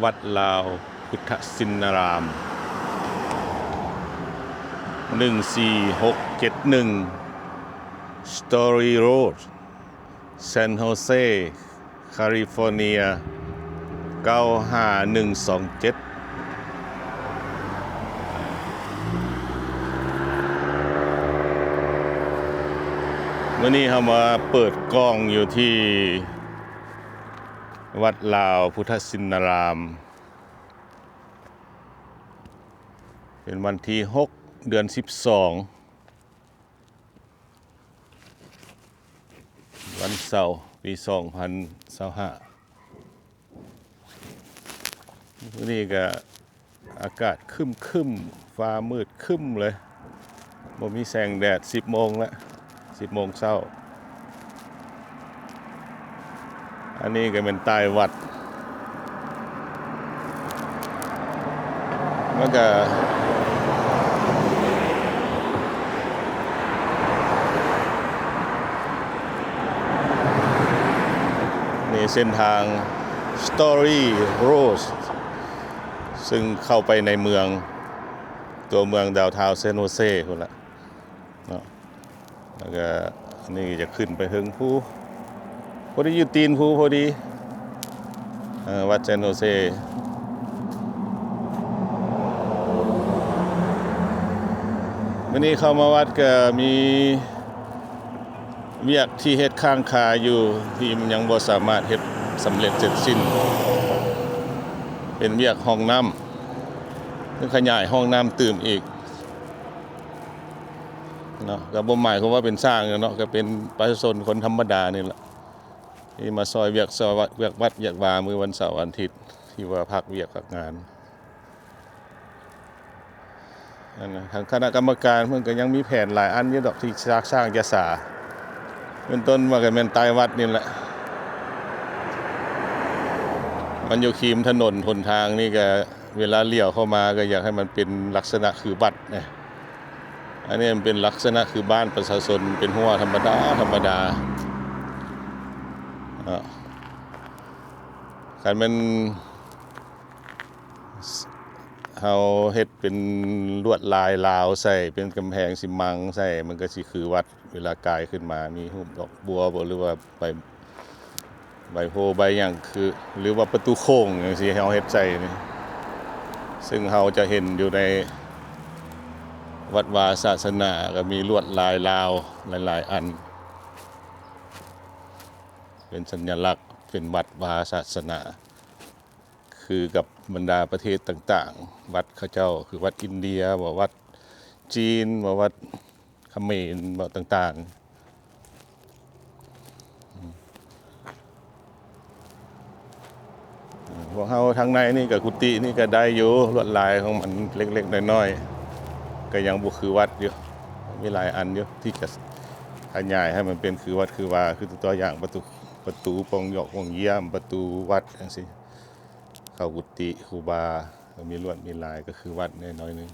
ວັດລາວພຸດທະຊິນນາລາມ ໜຶ່ງສີ່ຫົກເຈັດໜຶ່ງ Story Road, San Jose, California ເກົ້າຫ້າໜຶ່ງສອງເຈັດ. ມື້ນີ້ເຮົາມາເປີດກ້ອງຢູ່ທີ່ວັດລາວພຸດທະຊິນນາລາມ ເປັນວັນທີຫົກ ເດືອນສິບສອງ ວັນເສົາ ປີສອງພັນຊາວຫ້າ. ມື້ນີ້ກະອາກາດຄຶ້ມໆ ຟ້າມືດຄຶ້ມເລີຍ ບໍ່ມີແສງແດດ. ສິບໂມງລະ ສິບໂມງເຊົ້າ. ອັນນີ້ກໍແມ່ນໃຕ້ວັດ ມັນກະ ນີ້ເສັ້ນທາງ Story Road ຊຶ່ງເຂົ້າໄປໃນເມືອງ ຕົວເມືອງ Downtown San Jose ພຸ້ນລະເນາະ. ແລ້ວກະນີ້ຈະຂຶ້ນໄປເທິງພູ ພໍດີຢູ່ຕີນພູພໍດີ ເອີ ວັດ San Jose. ມື້ນີ້ເຂົ້າມາວັດກະມີວຽກທີ່ເຮັດຄ້າງຄາຢູ່ ທີ່ຍັງບໍ່ສາມາດເຮັດສຳເລັດເສັດສິ້ນ ເປັນວຽກຫ້ອງນ້ຳ ເຊິ່ງຂະຫຍາຍຫ້ອງນ້ຳຕື່ມອີກ ເນາະ. ກໍບໍ່ໝາຍຄວາມວ່າເປັນຊ່າງເນາະ ກໍເປັນປະຊາຊົນຄົນທຳມະດານີ້ແຫຼະ ທີ່ມາຊ່ອຍວຽກ ຊ່ອຍວຽກວັດວຽກວາ ມື້ວັນເສົາວັນອາທິດ ທີ່ວ່າພັກວຽກພັກງານ. ອັນນັ້ນ ທາງຄະນະກຳມະການເພິ່ນກໍຍັງມີແຜນຫຼາຍອັນຢູ່ດອກ ທີ່ຊາກ ສ້າງຈະສາ ເປັນຕົ້ນວ່າກໍແມ່ນໃຕ້ວັດນີ້ແຫຼະ ມັນຢູ່ຄີມຖະໜົນຫົນທາງນີ້ ກໍເວລາຫຼຽວເຂົ້າມາ ກໍຢາກໃຫ້ມັນເປັນລັກສະນະຄືວັດນະ. ອັນນີ້ມັນເປັນລັກສະນະຄືບ້ານປະຊາຊົນ ເປັນຮົ້ວທຳມະດາ ທຳມະດາ ເນາະ. ຄັນແມ່ນເຮົາເຮັດເປັນລວດລາຍລາວໃສ່ ເປັນກຳແພງຊີມັງໃສ່ ມັນກໍຊິຄືວັດ. ເວລາກາຍຂຶ້ນມາ ມີຮູບດອກບົວບໍ ຫຼືວ່າໃບ ໃບໂພໃບຫຍັງ ຄື ຫຼືວ່າປະຕູໂຄ້ງຈັ່ງຊີ້ ເຮົາເຮັດໃສ່ນີ້ ຊຶ່ງເຮົາຈະເຫັນຢູ່ໃນວັດວາສາສະໜາ ກໍມີລວດລາຍລາວຫຼາຍໆອັນ ເປັນສັນຍະລັກ ເປັນວັດວາສາສະໜາ ຄືກັບບັນດາປະເທດຕ່າງໆ ວັດເຂົາເຈົ້າ ຄືວັດອິນເດຍບໍ ວັດຈີນບໍ ວັດ ຂະເໝນບໍ ຕ່າງໆ. ພວກເຮົາທາງໃນນີ້ກໍ ກຸຕິນີ້ກໍໄດ້ຢູ່ ລວດລາຍຂອງມັນເລັກໆນ້ອຍໆ ກໍຍັງບໍ່ຄືວັດຢູ່ ມີຫຼາຍອັນຢູ່ທີ່ຈະຂະຫຍາຍໃຫ້ມັນເປັນຄືວັດຄືວາ ຄືຕົວຢ່າງປະຕູ ປະຕູປ່ອງຢອກປ່ອງຢ້ຽມ ປະຕູວັດຈັ່ງຊີ້ ເຂົ້າກຸຕິຄູບາ ກໍມີລວດມີລາຍ ກໍຄືວັດແດ່ໜ້ອຍໜຶ່ງ.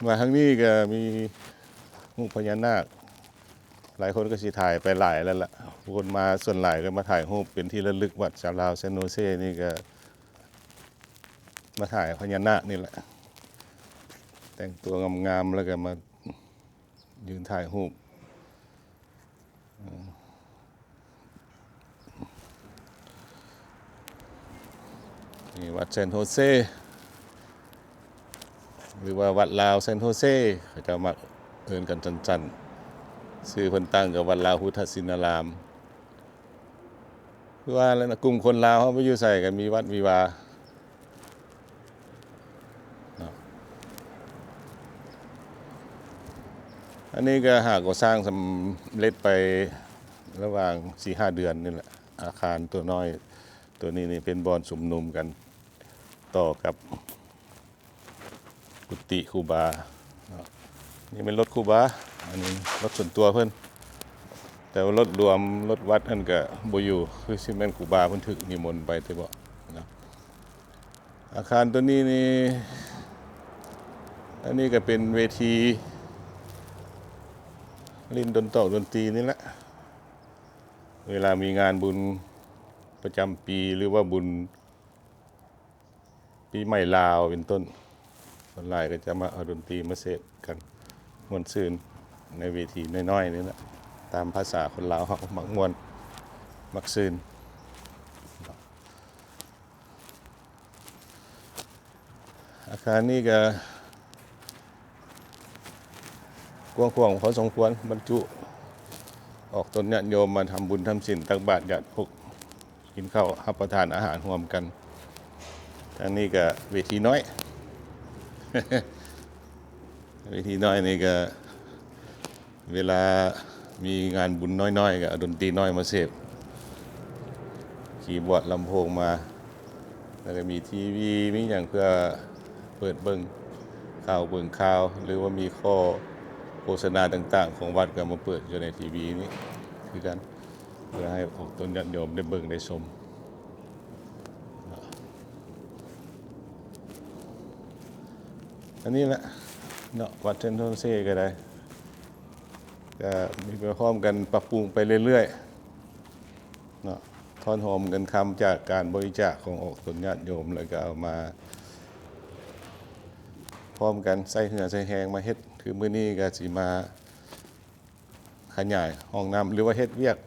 ມາທາງນີ້ກໍມີຮູບພະຍານາກ ຫຼາຍຄົນກໍຊິຖ່າຍໄປຫຼາຍແລ້ວລະ ຄົນມາສ່ວນຫຼາຍກໍມາຖ່າຍຮູບເປັນທີ່ລະລຶກ. ວັດຊາວລາວ San Jose ນີ້ກໍມາຖ່າຍພະຍານາກນີ້ແຫຼະ ແຕ່ງຕົວງາມໆ ແລ້ວກໍມາ ຢືນຖ່າຍຮູບ. ນີ້ວັດ San Jose ຫຼືວ່າວັດລາວ San Jose ເຂົາເຈົ້າມັກເອີ້ນກັນສັ້ນໆ ຊື່ເພິ່ນຕັ້ງກໍວັດລາວພຸດທະຊິນນາລາມ. ຄືວ່າແລ້ວນະ ກຸ່ມຄົນລາວເຮົາໄປຢູ່ໃສກໍມີວັດມີວາເນາະ. ອັນນີ້ກໍຫາກໍ່ສ້າງສຳເລັດໄປລະຫວ່າງສີ່ຫ້າເດືອນນີ້ແຫຼະ. ອາຄານຕົວນ້ອຍຕົວນີ້ນີ້ເປັນບ່ອນຊຸມນຸມກັນຕໍ່ກັບ ກຸຕິຄູບາເນາະ. ນີ້ແມ່ນລົດຄູບາ ອັນນີ້ລົດສ່ວນຕົວເພິ່ນ ແຕ່ວ່າລົດລວມ ລົດວັດຫັ້ນກະບໍ່ຢູ່ ຄືຊິແມ່ນຄູບາເພິ່ນຖືກນິມົນໄປຕິເບາະເນາະ. ອາຄານຕົວນີ້ນີ້ ອັນນີ້ກະເປັນເວທີຫຼິ້ນດົນຕອກດົນຕີນີ້ແຫຼະ. ເວລາມີງານບຸນປະຈຳປີ ຫຼືວ່າບຸນປີໃໝ່ລາວເປັນຕົ້ນ, ສ່ວນຫຼາຍກໍຈະມາເອົາດົນຕີມາເສບກັນ ມ່ວນຊື່ນໃນເວທີນ້ອຍໆນີ້ແຫຼະ. ຕາມພາສາຄົນລາວເຮົາ ມັກມ່ວນ ມັກຊື່ນ. ອາຄານນີ້ກໍກວ້າງຂວາງພໍສົມຄວນ, ບັນຈຸອອກຕົນຍາດໂຍມມາທຳບຸນທຳສິນ, ຕັກບາດຍາດພົກ, ກິນເຂົ້າຮັບປະທານອາຫານຮ່ວມກັນ. ທາງນີ້ກໍເວທີນ້ອຍ, ເວທີນ້ອຍນີ້ກໍ ເວລາມີງານບຸນນ້ອຍໆ ກໍເອົາດົນຕີນ້ອຍມາເສບ, ຄີບອດ ລຳໂພງມາ, ແລ້ວກໍມີທີວີ ມີຫຍັງເພື່ອເປີດເບິ່ງຂ່າວ ເບິ່ງຂ່າວ ຫຼືວ່າມີຂໍ້ໂຄສະນາຕ່າງໆຂອງວັດ ກໍເອົາມາເປີດຢູ່ໃນທີວີນີ້ຄືກັນ, ເພື່ອໃຫ້ພວກຕົນຍາດໂຍມໄດ້ເບິ່ງໄດ້ຊົມ. ອັນນີ້ແຫຼະເນາະ ວັດເທັນໂທເຊກໍໄດ້ ກໍມີໄປພ້ອມກັນປັບປຸງໄປເລື້ອຍໆເນາະ, ທ້ອນໂຮມເງິນຄຳຈາກການບໍລິຈາກຂອງອອກຕົນຍາດໂຍມ ແລ້ວກໍເອົາມາພ້ອມກັນໃຊ້ເຫື່ອໃຊ້ແຮງມາເຮັດ. ຄືມື້ນີ້ກໍຊິມາຂະຫຍາຍຫ້ອງນ້ຳ ຫຼືວ່າເຮັດວຽກ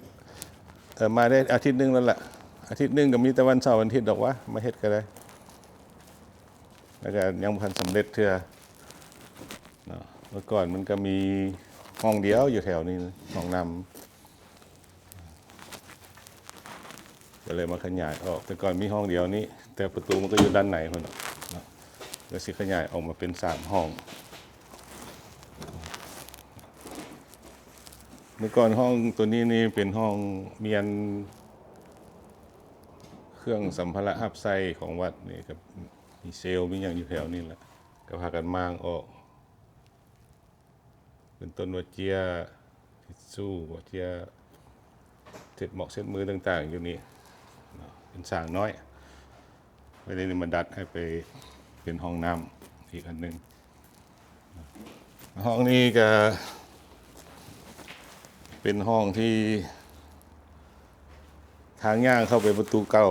ເອີ ມາໄດ້ອາທິດໜຶ່ງແລ້ວລະ, ອາທິດໜຶ່ງກໍມີແຕ່ວັນເສົາວັນອາທິດດອກວະ ມາເຮັດກໍໄດ້. ແລ້ວກໍຍັງບໍ່ທັນສຳເລັດເທື່ອເນາະ. ເມື່ອກ່ອນມັນກໍມີຫ້ອງດຽວຢູ່ແຖວນີ້ ຫ້ອງນ້ຳ ກໍເລີຍມາຂະຫຍາຍອອກ. ແຕ່ກ່ອນມີຫ້ອງດຽວນີ້ ແຕ່ປະຕູມັນກໍຢູ່ດ້ານໃນພຸ້ນເນາະ, ກໍຊິຂະຫຍາຍອອກມາເປັນສາມຫ້ອງ. ເມື່ອກ່ອນຫ້ອງຕົວນີ້ນີ້ເປັນຫ້ອງມ້ຽນເຄື່ອງສຳພາລະຮັບໃຊ້ຂອງວັດນີ້ ກໍມີເຊວ ມີຫຍັງຢູ່ແຖວນີ້ແຫຼະ, ກໍພາກັນມ້າງອອກ. ເປັນຕົ້ນວ່າເຈ້ຍທິດຊູ່ ເຈ້ຍເຊັດໝອກເຊັດມືຕ່າງໆຢູ່ນີ້ເນາະ, ເປັນສາງນ້ອຍ. ໄວ້ໃນນີ້ມາດັດໃຫ້ໄປເປັນຫ້ອງນ້ຳອີກອັນໜຶ່ງ. ຫ້ອງນີ້ກະເປັນຫ້ອງທີ່ທາງຍ່າງເຂົ້າໄປປະຕູເກົ່າ,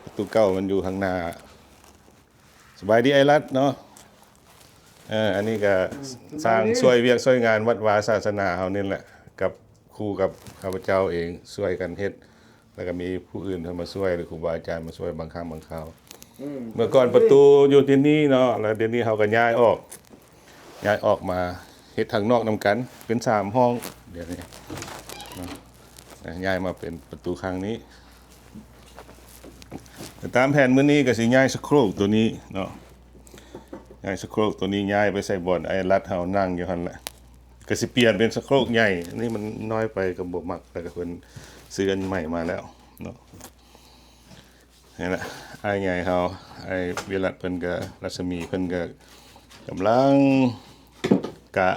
ປະຕູເກົ່າມັນຢູ່ທາງໜ້າ. ສະບາຍດີອ້າຍລັດເນາະ. ເອີ ອັນນີ້ກະ ອືມ ສ້າງ ສະບາຍດີ ຊ່ວຍວຽກຊ່ວຍງານວັດວາສາສະໜາເຮົານີ້ແຫຼະ ກັບຄູ່ກັບຂ້າພະເຈົ້າເອງ ຊ່ວຍກັນເຮັດ, ແລ້ວກະມີຜູ້ອື່ນເພິ່ນມາຊ່ວຍ ຫຼື ຄູບາອາຈານມາຊ່ວຍບາງຄັ້ງບາງຄາວ. ອືມ ເມື່ອກ່ອນປະຕູຢູ່ທີ່ນີ້ເນາະ, ແລ້ວດຽວນີ້ເຮົາກະຍ້າຍອອກ ຍ້າຍອອກມາເຮັດທາງນອກນຳກັນ ເປັນສາມຫ້ອງ. ດຽວນີ້ເນາະ ຍ້າຍມາເປັນປະຕູຂ້າງນີ້. ແຕ່ຕາມແຜນມື້ນີ້ກະຊິຍ້າຍສະໂຄຣກໂຕນີ້ເນາະ, ຍ້າຍສະໂຄຣກໂຕນີ້ຍ້າຍໄປໃສ່ບ່ອນອ້າຍລັດເຮົານັ່ງຢູ່ຫັ້ນແຫຼະ, ກະຊິປ່ຽນເປັນສະໂຄຣກໃຫຍ່. ອັນນີ້ມັນນ້ອຍໄປ ກະບໍ່ມັກ, ແລ້ວກະເພິ່ນຊື້ອັນໃໝ່ມາແລ້ວເນາະ. ນີ້ແຫຼະ ອ້າຍໃຫຍ່ເຮົາ ອ້າຍວິລັດ ເພິ່ນກະ ລັດສະໝີ ເພິ່ນກະກຳລັງກະ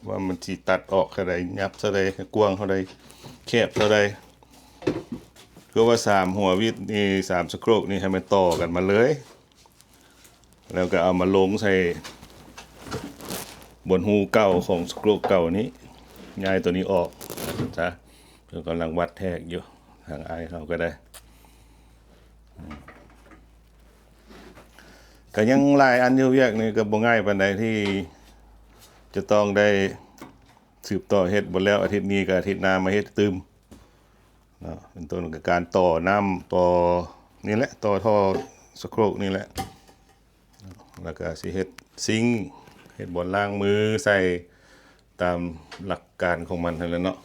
ວ່າມັນຊິຕັດອອກເທົ່າໃດ ຫຍັບເທົ່າໃດ ກວ້າງເທົ່າໃດ ແຄບເທົ່າໃດ. ຄືວ່າສາມຫົວວິດນີ້ ສາມສະໂຄຣກນີ້ ໃຫ້ມັນຕໍ່ກັນມາເລີຍ. ແລ້ວກໍເອົາມາລົງໃສ່ບ່ອນຮູເກົ່າຂອງສະໂຄຣກເກົ່ານີ້, ຍ້າຍໂຕນີ້ອອກຊະ. ເພິ່ນກຳລັງວັດແທກຢູ່ ທາງອ້າຍເຮົາກໍໄດ້. ກໍຍັງຫຼາຍອັນຢູ່, ວຽກນີ້ກໍບໍ່ງ່າຍປານໃດທີ່ຈະຕ້ອງໄດ້ສືບຕໍ່ເຮັດ, ບໍ່ແລ້ວອາທິດນີ້ກໍອາທິດໜ້າມາເຮັດຕື່ມ. ເນາະ ເປັນຕົ້ນກໍການຕໍ່ນ້ຳ ຕໍ່ນີ້ແຫຼະ ຕໍ່ທໍ່ສະໂຄຣກນີ້ແຫຼະ, ແລ້ວກໍຊິເຮັດຊິງ ເຮັດບ່ອນລ້າງມືໃສ່ຕາມຫຼັກການຂອງມັນຫັ້ນແຫຼະເນາະ.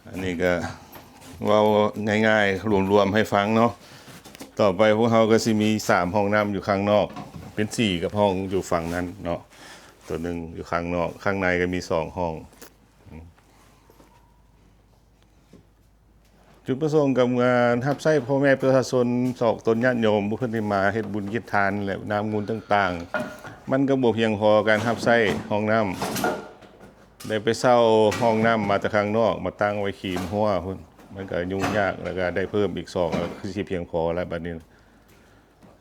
ອັນນີ້ກໍເວົ້າງ່າຍໆ ລວມໆໃຫ້ຟັງເນາະ. ຕໍ່ໄປພວກເຮົາກໍຊິມີສາມຫ້ອງນ້ຳຢູ່ຂ້າງນອກ ເປັນສີ່ກັບຫ້ອງຢູ່ຝັ່ງນັ້ນເນາະ, ໂຕໜຶ່ງຢູ່ຂ້າງນອກ, ຂ້າງໃນກໍມີສອງຫ້ອງ. ຈຸດປະສົງກັບງານຮັບໃຊ້ພໍ່ແມ່ປະຊາຊົນ ສອກຕົນຍາດໂຍມ ຜູ້ເພິ່ນທີ່ມາເຮັດບຸນກິດທານ ແລະ ນ້ຳມູນຕ່າງໆ, ມັນກໍບໍ່ພຽງພໍການຮັບໃຊ້ຫ້ອງນ້ຳ. ໄດ້ໄປເຊົ່າຫ້ອງນ້ຳມາແຕ່ຂ້າງນອກ ມາຕັ້ງໄວ້ຄີມຮົ້ວພຸ້ນ, ມັນກໍຫຍຸ້ງຍາກ, ແລ້ວກໍໄດ້ເພີ່ມອີກສອງ, ຄືຊິພຽງພໍແລ້ວບັດນີ້.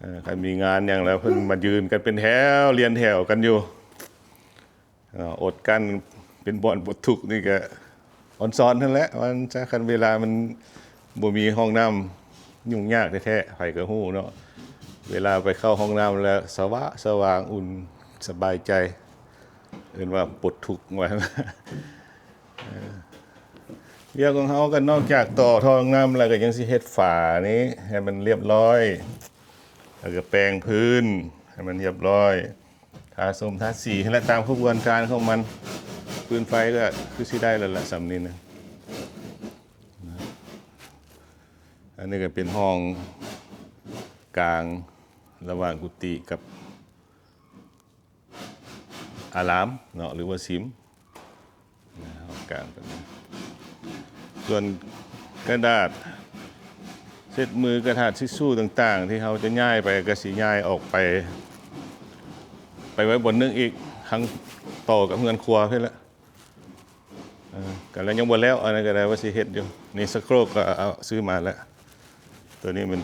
ເອີ ຄັນມີງານຫຍັງແລ້ວ ເພິ່ນມາຢືນກັນເປັນແຖວ ລຽນແຖວກັນຢູ່. ເນາະ ອົດກັ້ນເປັນບ່ອນປົດທຸກນີ້ກະອອນຊອນຫັ້ນແຫຼະ ວ່າຊັ້ນຊະ. ຄັນເວລາມັນບໍ່ມີຫ້ອງນ້ຳ ຫຍຸ້ງຍາກແທ້ໆ ໃຜກະຮູ້ເນາະ. ເວລາໄປເຂົ້າຫ້ອງນ້ຳແລ້ວສະຫວາດສະຫວ່າງ ອຸ່ນ ສະບາຍໃຈ ເອີ້ນວ່າປົດທຸກວ່າ. ເອີ ວຽກຂອງເຮົາກະນອກຈາກຕໍ່ທໍ່ນ້ຳແລ້ວ ກະຍັງຊິເຮັດຝານີ້ໃຫ້ມັນລຽບລ້ອຍ ແລ້ວກະແປງພື້ນໃຫ້ມັນລຽບລ້ອຍ ທາສົມທາສີຫັ້ນແຫຼະ ຕາມຂະບວນການຂອງມັນ. ຟືນໄຟກະຄືຊິໄດ້ແລ້ວລະ ສ່ຳນີ້ນະ. ອັນນີ້ກະເປັນຫ້ອງກາງລະຫວ່າງກຸຕິກັບ ອາລາມເນາະ ຫຼືວ່າສິມ ຫ້ອງກາງໂຕນີ້. ສ່ວນກະດາດເຊັດມື ກະດາດທິດຊູຕ່າງໆ ທີ່ເຮົາຈະຍ້າຍໄປ ກະຊິຍ້າຍອອກໄປ ໄປໄວ້ບ່ອນໜຶ່ງອີກ ທາງຕໍ່ກັບເຮືອນຄົວພຸ້ນແຫຼະ. ເອີ ກະແລ້ວ ຍັງບໍ່ແລ້ວ ອັນນັ້ນກະໄດ້ວ່າຊິເຮັດຢູ່. ນີ້ສະໂຄຣກກະເອົາ ຊື້ມາແລ້ວ. ໂຕນີ້ເປັນ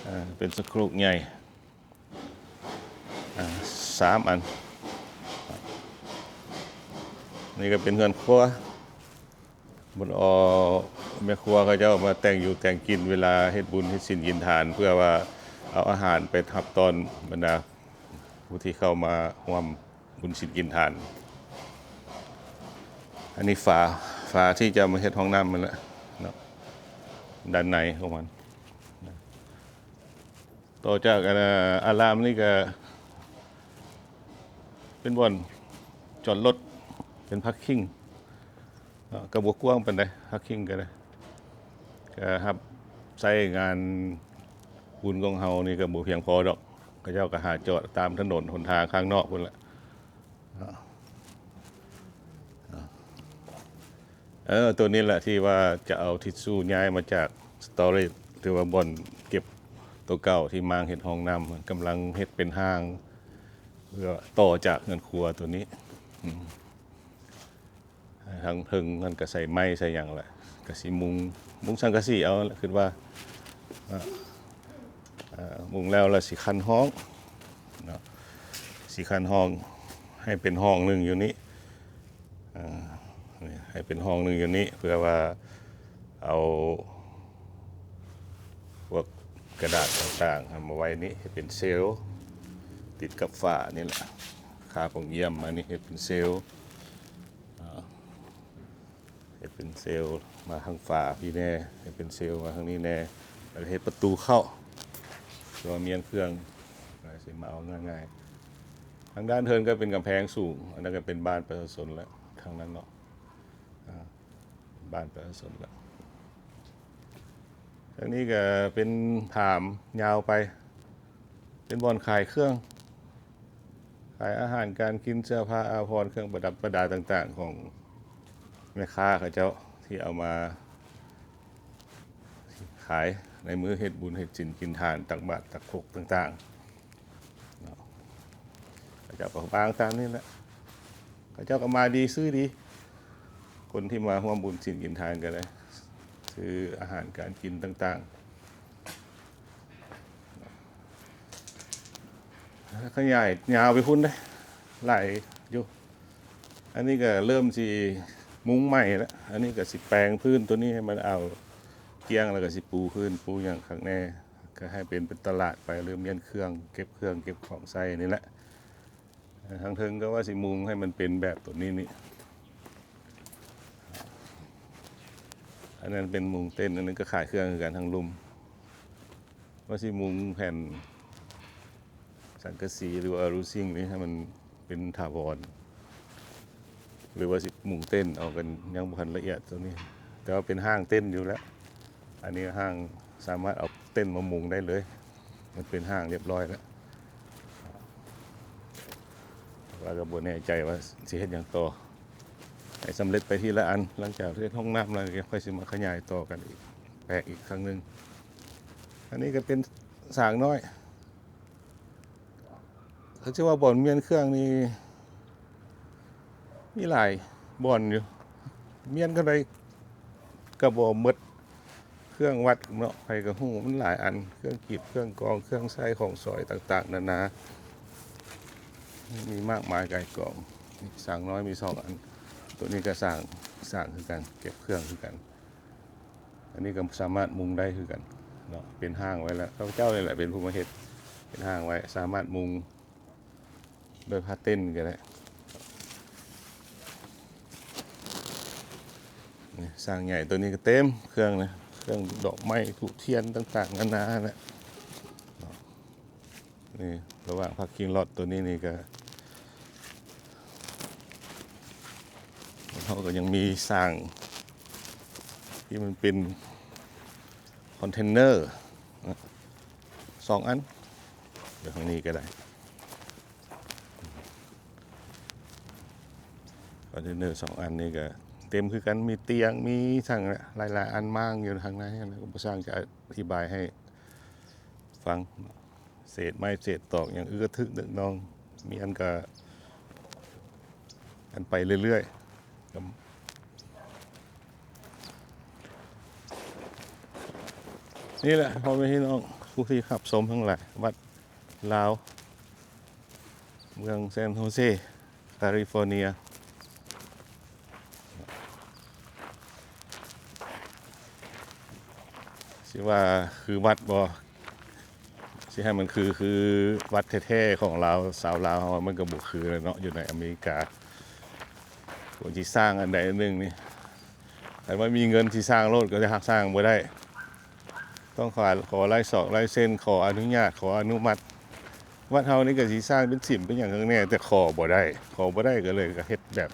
ເອີ ເປັນສະໂຄຣກໃຫຍ່ ອາ ສາມອັນ. ນີ້ກະເປັນເຮືອນຄົວ ບ່ອນເອົາແມ່ຄົວເຂົາເຈົ້າມາແຕ່ງຢູ່ແຕ່ງກິນ ເວລາເຮັດບຸນເຮັດສິນກິນທານ ເພື່ອວ່າເອົາອາຫານໄປຮັບຕ້ອນບັນດາຜູ້ທີ່ເຂົ້າມາຮ່ວມບຸນສິນກິນທານ. ອັນນີ້ຝາ ຝາທີ່ຈະມາເຮັດຫ້ອງນ້ຳຫັ້ນແຫຼະເນາະ ດ້ານໃນຂອງມັນ. ຕໍ່ຈາກ ອາ ອາລາມນີ້ກະເປັນບ່ອນຈອດລົດ ເປັນພາກຄິງເນາະ ກະບໍ່ກວ້າງປານໃດ ພາກຄິງກະໄດ້ ກະຮັບໃຊ້ງານບຸນຂອງເຮົານີ້ກະບໍ່ພຽງພໍດອກ ເຂົາເຈົ້າກະຫາຈອດຕາມຖະໜົນຫົນທາງຂ້າງນອກພຸ້ນແຫຼະ. ເອີ ໂຕນີ້ແຫຼະທີ່ວ່າຈະເອົາທິດຊູຍ້າຍມາຈາກສະຕໍເຣດ ຫຼືວ່າບ່ອນເກັບໂຕເກົ່າທີ່ມ້າງເຮັດຫ້ອງນ້ຳ ກຳລັງເຮັດເປັນຮ່າງ ເພື່ອຕໍ່ຈາກເຮືອນຄົວໂຕນີ້. ທາງເທິງຫັ້ນກະໃສ່ໄມ້ໃສ່ຫຍັງແຫຼະ ກະຊິມຸງ ມຸງສັງກະສີເອົາແຫຼະ ຄິດວ່າ ອາ ມຸງແລ້ວລະຊິຄັນຫ້ອງເນາະ ຊິຄັນຫ້ອງໃຫ້ເປັນຫ້ອງໜຶ່ງຢູ່ນີ້ ອາ ໃຫ້ເປັນຫ້ອງໜຶ່ງຢູ່ນີ້ ເພື່ອວ່າເອົາພວກກະດາດຕ່າງໆ ເອົາມາໄວ້ນີ້ ເຮັດເປັນເຊວ ຕິດກັບຝານີ້ແຫຼະ ຄາບອອກຢ້ຽມມານີ້ ເຮັດເປັນເຊວ ອາ ເຮັດເປັນເຊວມາທາງຝາພີ້ແດ່ ເຮັດເປັນເຊວມາທາງນີ້ແດ່ ແລ້ວກະເຮັດປະຕູເຂົ້າ ເພື່ອວ່າມ້ຽນເຄື່ອງຊິມາເອົາງ່າຍໆ. ທາງດ້ານເທິງກະເປັນກຳແພງສູງ ອັນນັ້ນກະເປັນບ້ານປະຊາຊົນແລ້ວ ທາງນັ້ນເນາະ ອາ ບ້ານປະຊາຊົນແລ້ວ. ທາງນີ້ກະເປັນຖາມຍາວໄປ ເປັນບ່ອນຂາຍເຄື່ອງ ຂາຍອາຫານການກິນ ເສື້ອຜ້າອາພອນ ເຄື່ອງປະດັບປະດາຕ່າງໆ ຂອງແມ່ຄ້າເຂົາເຈົ້າທີ່ເອົາມາຂາຍໃນມື້ເຮັດບຸນເຮັດສິນກິນທານ ຕັກບາດຕັກຄົກຕ່າງໆເນາະ. ເຂົາເຈົ້າກະວາງຕາມນີ້ແຫຼະ ເຂົາເຈົ້າກະມາດີຊື້ດີ ຄົນທີ່ມາຮ່ວມບຸນສິນກິນທານກະໄດ້ ຊື້ອາຫານການກິນຕ່າງໆ. ຂະຫຍາຍຍາວໄປພຸ້ນເດ້ ຫຼາຍຢູ່. ອັນນີ້ກະເລີ່ມຊິມຸງໃໝ່ລະ ອັນນີ້ກະຊິແປງພື້ນໂຕນີ້ໃຫ້ມັນເອົາກ້ຽງ ແລ້ວກະຊິປູພື້ນປູຫຍັງຄັກແນ່ ກະໃຫ້ເປັນ ເປັນຕະຫຼາດໄປ ຫຼືມ້ຽນເຄື່ອງ ເກັບເຄື່ອງເກັບຂອງໃສ່ນີ້ແຫຼະ. ທາງເທິງກະວ່າຊິມຸງໃຫ້ມັນເປັນແບບໂຕນີ້ນີ້ ອັນນັ້ນເປັນມຸງເຕັ້ນ ອັນນັ້ນກະຂາຍເຄື່ອງຄືກັນ ທາງລຸ່ມ ວ່າຊິມຸງແຜ່ນສັງກະສີ ຫຼືວ່າອາລູຊິງນີ້ໃຫ້ມັນເປັນຖາວອນ ຫຼືວ່າຊິມຸງເຕັ້ນເອົາກັນ ຍັງບໍ່ທັນລະອຽດໂຕນີ້ ແຕ່ວ່າເປັນຮ່າງເຕັ້ນຢູ່ແລ້ວ. ອັນນີ້ຮ່າງສາມາດເອົາເຕັ້ນມາມຸງໄດ້ເລີຍ ມັນເປັນຮ່າງລຽບລ້ອຍແລ້ວ ແຕ່ວ່າກະບໍ່ແນ່ໃຈວ່າຊິເຮັດຫຍັງຕໍ່ ໃຫ້ສຳເລັດໄປທີລະອັນ ຫຼັງຈາກເຮັດຫ້ອງນ້ຳແລ້ວ ກະຄ່ອຍຊິມາຂະຫຍາຍຕໍ່ກັນອີກ ແປກອີກຄັ້ງໜຶ່ງ. ອັນນີ້ກະເປັນສາງນ້ອຍ ຄັນຊິວ່າບ່ອນມ້ຽນເຄື່ອງນີ້ ມີຫຼາຍບ່ອນຢູ່ ມ້ຽນເທົ່າໃດກະບໍ່ໝົດ ເຄື່ອງວັດເນາະ ໃຜກະຮູ້ ມັນຫຼາຍອັນ ເຄື່ອງກີບ ເຄື່ອງກອງ ເຄື່ອງໃຊ້ຂອງສອຍຕ່າງໆນານາ. ມີມາກມາຍກ່າຍກອງ. ຊ້າງນ້ອຍມີສອງອັນ. ໂຕນີ້ກໍຊ້າງ, ຊ້າງຄືກັນ, ເກັບເຄື່ອງຄືກັນ. ອັນນີ້ກໍສາມາດມຸງໄດ້ຄືກັນເນາະ, ເປັນຮ່າງໄວ້ແລ້ວ. ຂ້າພະເຈົ້ານີ້ແຫຼະເປັນຜູ້ມາເຮັດ, ເປັນຮ່າງໄວ້, ສາມາດມຸງ ໂດຍຜ້າເຕັນກໍໄດ້. ນີ້ຊ້າງໃຫຍ່ໂຕນີ້ກໍເຕັມເຄື່ອງນະ, ເຄື່ອງດອກໄມ້ທູບທຽນຕ່າງໆນານາແຫຼະ. ນີ້ລະຫວ່າງ parking lot ໂຕນີ້ນີ້ກໍ ເຮົາກໍຍັງມີຊ້າງທີ່ມັນເປັນຄອນເທນເນີສອງອັນ, ດຽວທາງນີ້ກໍໄດ້. ຄອນເທນເນີສອງອັນນີ້ກໍເຕັມຄືກັນ, ມີຕຽງ ມີສັງຫຼາຍໆອັນມ້າງຢູ່ທາງໃນ, ແລ້ວກໍບໍ່ຊ່າງຈະອະທິບາຍໃຫ້ຟັງ. ເສດໄມ້ເສດຕອກຫຍັງອຶກກະທຶກນຶກນອງ, ມີອັນກະ ກັນໄປເລື້ອຍໆ. ນີ້ແຫຼະ ພໍ່ແມ່ພີ່ນ້ອງຜູ້ທີ່ຮັບຊົມທັງຫຼາຍ, ວັດລາວ ເມືອງ San Jose California. ຊິວ່າຄືວັດບໍ່? ຊິໃຫ້ມັນຄື ຄືວັດແທ້ໆຂອງລາວ, ຊາວລາວເຮົາມັນກໍບໍ່ຄືແລ້ວເນາະ, ຢູ່ໃນອາເມລິກາ. ຄວນຊິສ້າງອັນໃດອັນໜຶ່ງນີ້, ຄັນວ່າມີເງິນຊິສ້າງໂລດກໍຈະຮັກສ້າງບໍ່ໄດ້, ຕ້ອງຂໍ ຂໍລາຍສອກລາຍເຊັນ, ຂໍອະນຸຍາດ, ຂໍອະນຸມັດ. ວັດເຮົານີ້ກໍຊິສ້າງເປັນສິມເປັນຫຍັງຂ້າງແນ່, ແຕ່ຂໍບໍ່ໄດ້, ຂໍບໍ່ໄດ້ກໍເລີຍກໍເຮັດແບບ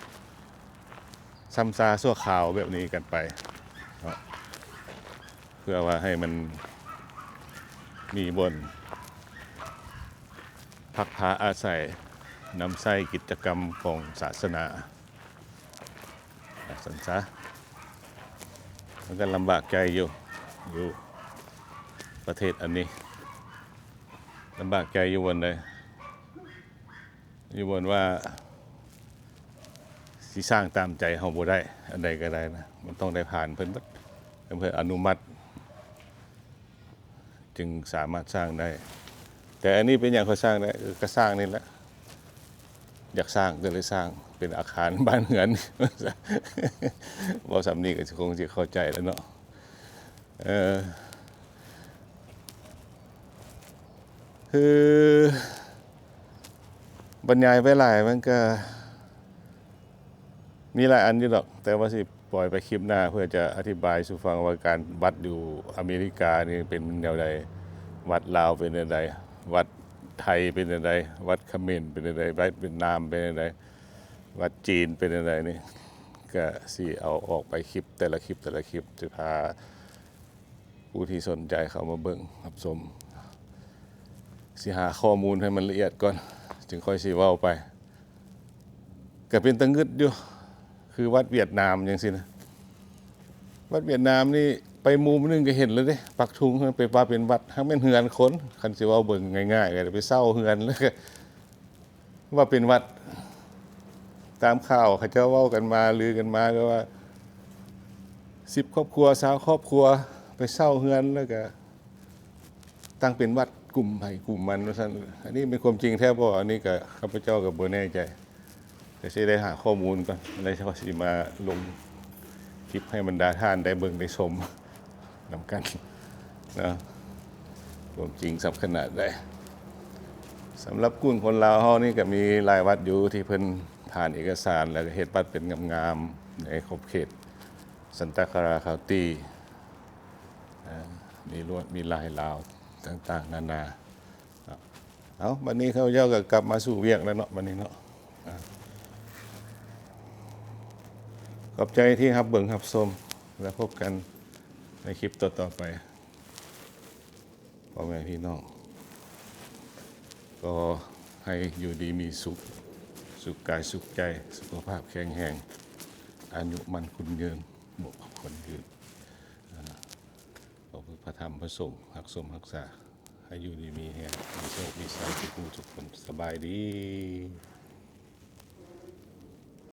ຊຳຊາຊົ່ວຄາວແບບນີ້ກັນໄປເນາະ, ເພື່ອວ່າໃຫ້ມັນມີບ່ອນພັກພາອາໄສ, ນຳໃຊ້ກິດຈະກຳຂອງສາສະໜາ. ວ່າຊັ້ນຊະ, ມັນກໍລຳບາກໃຈຢູ່ ຢູ່ປະເທດອັນນີ້, ລຳບາກໃຈຢູ່ບ່ອນໃດ? ຢູ່ບ່ອນວ່າຊິສ້າງຕາມໃຈເຮົາບໍ່ໄດ້, ອັນໃດກໍໄດ້ນະ, ມັນຕ້ອງໄດ້ຜ່ານເພິ່ນເບິດ, ເພິ່ນອະນຸມັດ ຈຶ່ງສາມາດສ້າງໄດ້. ແຕ່ອັນນີ້ເປັນຫຍັງຂ້ອຍສ້າງໄດ້? ເອີ ກໍສ້າງນີ້ແຫຼະ, ຢາກສ້າງກໍເລີຍສ້າງເປັນອາຄານບ້ານເຮືອນ. ເວົ້າສ່ຳນີ້ກໍຊິຄົງຊິເຂົ້າໃຈແລ້ວເນາະ. ເອີ ຄືບັນຍາຍໄປຫຼາຍມັນກໍ ມີຫຼາຍອັນຢູ່ດອກ, ແຕ່ວ່າຊິປ່ອຍໄປຄລິບໜ້າ ເພື່ອຈະອະທິບາຍສູ່ຟັງວ່າການວັດຢູ່ອາເມລິການີ້ເປັນແນວໃດ, ວັດລາວເປັນແນວໃດ, ວັດໄທເປັນແນວໃດ, ວັດຂະເໝນເປັນແນວໃດ, ວັດຫວຽດນາມເປັນແນວໃດ, ວັດຈີນເປັນແນວໃດນີ້ ກະຊິເອົາອອກໄປຄລິບ ແຕ່ລະຄລິບ ແຕ່ລະຄລິບ ຊິພາ ຜູ້ທີ່ສົນໃຈເຂົ້າມາເບິ່ງຮັບຊົມ, ຊິຫາຂໍ້ມູນໃຫ້ມັນລະອຽດກ່ອນ ຈຶ່ງຄ່ອຍຊິເວົ້າໄປ. ກະເປັນຕາງຶດຢູ່ ຄືວັດຫວຽດນາມຈັ່ງຊີ້ນະ, ວັດຫວຽດນາມນີ້ໄປມຸມໜຶ່ງກະເຫັນແລ້ວເດ້, ປັກທຸງໄປວ່າເປັນວັດ, ຫາກແມ່ນເຮືອນຄົນ. ຄັນຊິເວົ້າເບິ່ງງ່າຍໆ ກະໄປເຊົ່າເຮືອນ ແລ້ວກະ ວ່າເປັນວັດ. ຕາມຂ່າວເຂົາເຈົ້າເວົ້າກັນມາ ລືກັນມາ ແຕ່ວ່າສິບຄອບຄົວ ຊາວຄອບຄົວ ໄປເຊົ່າເຮືອນ ແລ້ວກະຕັ້ງເປັນວັດກຸ່ມໃຜກຸ່ມມັນວ່າຊັ້ນ. ອັນນີ້ແມ່ນຄວາມຈິງແທ້ບໍ່? ອັນນີ້ກະຂ້າພະເຈົ້າກະບໍ່ແນ່ໃຈ, ກະຊິໄດ້ຫາຂໍ້ມູນກ່ອນ ແລ້ວຊິມາລົງຄລິບໃຫ້ບັນດາທ່ານໄດ້ເບິ່ງໄດ້ຊົມ ນຳກັນເນາະ, ຄວາມຈິງສ່ຳຂະໜາດໃດ. ສຳລັບກຸ່ມຄົນລາວເຮົານີ້ກະມີຫຼາຍວັດຢູ່ທີ່ເພິ່ນຜ່ານເອກະສານ ແລ້ວກະເຮັດວັດເປັນງາມໆ ໃນຂອບເຂດ Santa Clara County ນະ, ມີລວດ ມີລາຍລາວຕ່າງໆນານາ. ເອົາ ບັດນີ້ຂ້າພະເຈົ້າກໍກັບມາສູ່ວຽກແລ້ວເນາະ ບັດນີ້ເນາະ. ອາ ຂອບໃຈທີ່ຮັບເບິ່ງຮັບຊົມ ແລະ ພົບກັນໃນຄລິບຕໍ່ໆໄປ. ພໍ່ແມ່ພີ່ນ້ອງ ຂໍໃຫ້ຢູ່ດີມີສຸກ, ສຸກກາຍສຸກໃຈ, ສຸຂະພາບແຂງແຮງ, ອາຍຸໝັ້ນຂວັນຍືນ, ບວກຄວາມຍືນ. ອາ ຂໍພະທຳພະສົງຮັກຊົມຮັກສາ ໃຫ້ຢູ່ດີມີແຮງ ມີໂຊກມີໄຊທຸກຜູ້ທຸກຄົນ. ສະບາຍດີ.